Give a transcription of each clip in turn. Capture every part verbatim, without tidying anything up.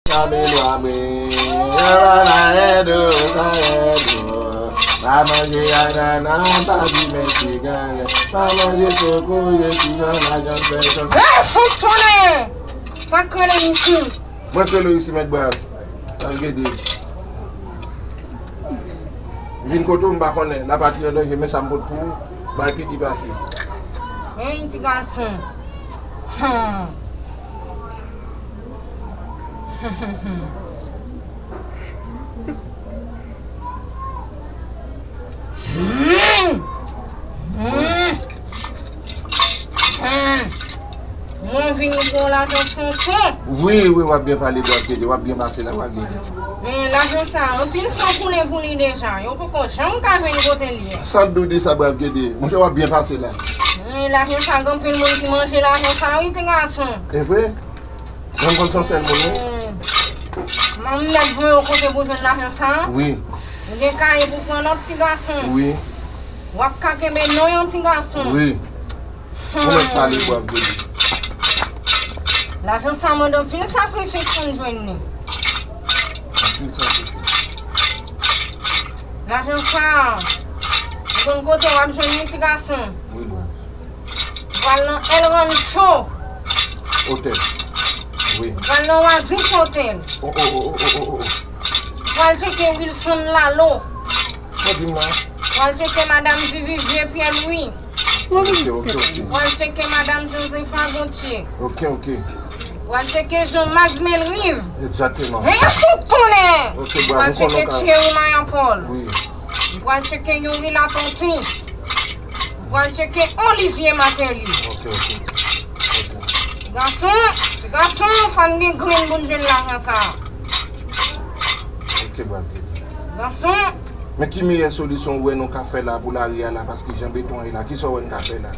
Sa me lwa mwen, anba la rèd, sa rèd. Pa manje anana, pa fimen sigarèt. Pa manje kokoye, ti jan lajan fè chan. Hey, fout tounen! Sa k rele isit? Mwen k rele w isi, Mèt Brav. Sa vle di. Vin kote w, m pa konnen. Lapatri an danje, men sa m pot pou ou. Bay piti pase. Hey, ti gason. Hmm. Hmm. Hmm. Hmm. Mwen vini pou lajan fonfon. Wi, wi, w ap byen pale, Brav Gede, w ap byen pase la, Brav Gede. Men lajan sa, anpil san koule pou li deja. Yo poko janm ka jwenn kote l ye. Sa w di sa, Brav Gede? Monchè, w ap byen pase la. Men lajan sa, gen anpil moun ki manje lajan sa, wi, ti gason. E vre? Mwen konn son sèl moun, wi. Hmm. Manmi mèt voye w kote pou jwenn lajan sa. Wi. Ou gen kaye pou pran nòt, ti gason. Wi. W ap ka kenbe non yon ti gason. Wi. Hmm. Ou mèt pale, Brav Gede. Lajan sa mande anpil sakrifis pou n jwenn li. Anpil sakrifis. Lajan sa, ou konn kote w ap jwenn li, ti gason. Wi, Brav. Pral nan El Rancho. Hotel. Wi. Pral nan Oasis Hotel. Oh, oh, oh, oh, oh, oh, oh. Pral tcheke Wilson Lalo. Sa di m la? Pral tcheke Madam Duvivier Pierre Louis. Ok, ok, ok. Pral tcheke Madam Josepha Gauthier. Ok, ok. Pral tcheke Jean Max Melrive. Egzakteman. Hey, fout tounen! Ok, Brav, pral tcheke Thierry Mayan Paul. Wi. Pral tcheke Youri Latortue. Pral tcheke Olivier Martelly. Ok, ok. Ok. Ti gason, ti gason, fò n gen grenn pou n jwenn lajan sa. Ok, Brav Gede. Ti gason. Men ki meyè solisyon ou wè nou ka fè la pou lari a la, paske jan beton an ye la, kisa w wè n ka fè la?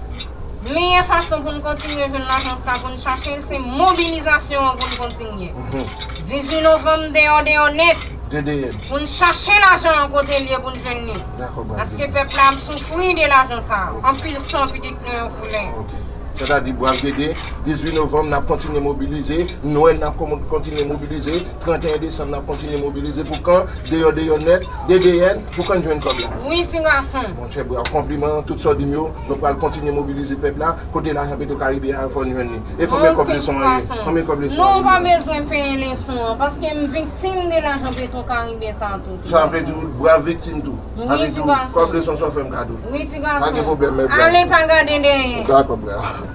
Meyè fason pou n kontinye jwenn lajan sa, pou n chache l, se mobilizasyon an pou n kontinye. Mhm. Dizuit novanm, deyò, deyò nèt. D D N. Pou n chache lajan an kote l ye pou n jwenn li. Dakò, Brav Gede. Paske pèp la ap soufri de lajan sa. Ok. Anpil san pitit nou yo koule. Ok. Sètadi, Brav Gede, dizuit novanm, n ap kontinye mobilize. Nwèl, n ap kon-, kontinye mobilize. Tranteyen desanm, n ap kontinye mobilize pou kan, deyò, deyò nèt, D D N, pou kan n jwenn kòb la. Wi, ti gason. Monchè, Brav, konpliman, tout sa w di m yo, nou pral kontinye mobilize pèp la. Kote lajan Petro Karibe a, fò n jwenn li. E konbyen kòb leson an ye? Konbyen kòb leson an ye? Non, ou pa bezwen peye leson an, paske m viktim de lajan Petro Karibe sa tou, ti gason. Sa vle di ou Brav viktim tou. Wi, ti gason. Kòb leson sa w fè m kado. Wi, ti gason. Pa gen pwoblèm, men Brav. Ale, pa gade dèyè. Dakò, Brav.